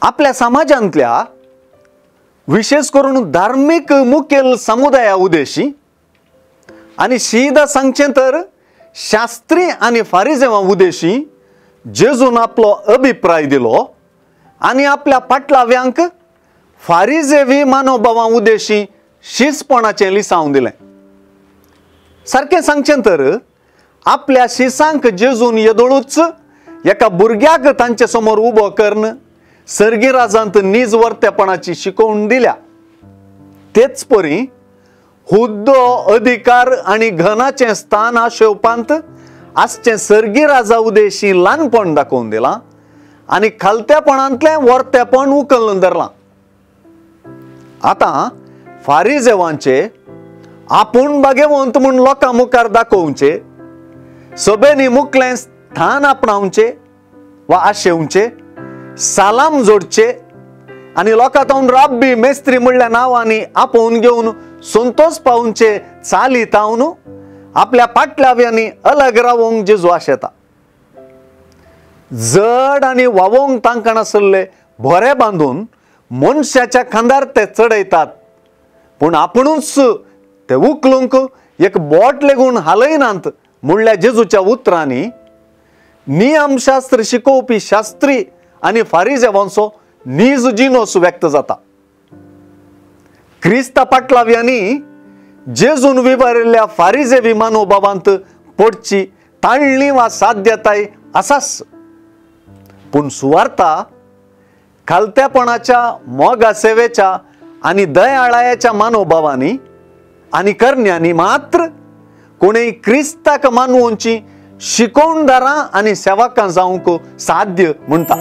आपल्या समाजांतल्या विशेष करून धार्मिक मुखेल समुदाया उद्देशी आनी शीदा सांगचें तर शास्त्री आनी फारिजेवां उद्देशी जेजून आपलो अभिप्राय दिलो आनी आपल्या पाटलाव्यांक फारिजेवी मानोभावां उद्देशी शिसपणाचें लिसांव दिलें। सारकें सांगचें तर आपल्या शिसांक जेजून येदोळूच एका भुरग्याक तांचे समोर उबो करून सर्गी राजांत नीज वर्तेपणाची शिकोवण दिल्या। तेच परी हुद्दो अधिकार आनी घनाचें स्थान आशेवपांत आसचें सर्गी राजा उद्देशी ल्हानपण दाखोवन दिलां आनी खालतेपणांतलें वर्तेपण उखलून धरलां। आतां फारिजेवांचे आपूण भागेवंत म्हूण लोकां मुखार दाखोवचें, सभेंनी मुखलें स्थान आपणावचें वा आशेवचें, सालाम जोडचे आनी लोकां तावन राब्बी मेस्त्री म्हणल्या नांवांनी आपोवन घेवन संतोष पावचे चाली तावन आपल्या पाटलाव्यांनी अलग रावोंक जेजू आशेता। जड आनी वावोंक तांकां नासले भोरे बांदून मनशाच्या खांदार ते चडयतात, पूण आपुणूच ते उखलूंक एक बोट लेगून हालयनात म्हणल्या जेजूच्या उतरांनी नियमशास्त्र शिकोवपी शास्त्री आनी फारिजेवांचो नीज जिनोस व्यक्त जाता। क्रिस्ता पाटलाव्यांनी जेजून विवरिल्ल्या फारिजेवी मानोभावांत पडची ताळणी वा साध्यताय आसाच, पूण सुवार्ता खालतेपणाच्या मोगा सेवेच्या आनी दयाळायाच्या मानोभावांनी आनी करण्यांनी मात्र कोणेय क्रिस्ताक मानवोंची शिकोवणदारां आनी सेवकां जावंक साध्य म्हणटा।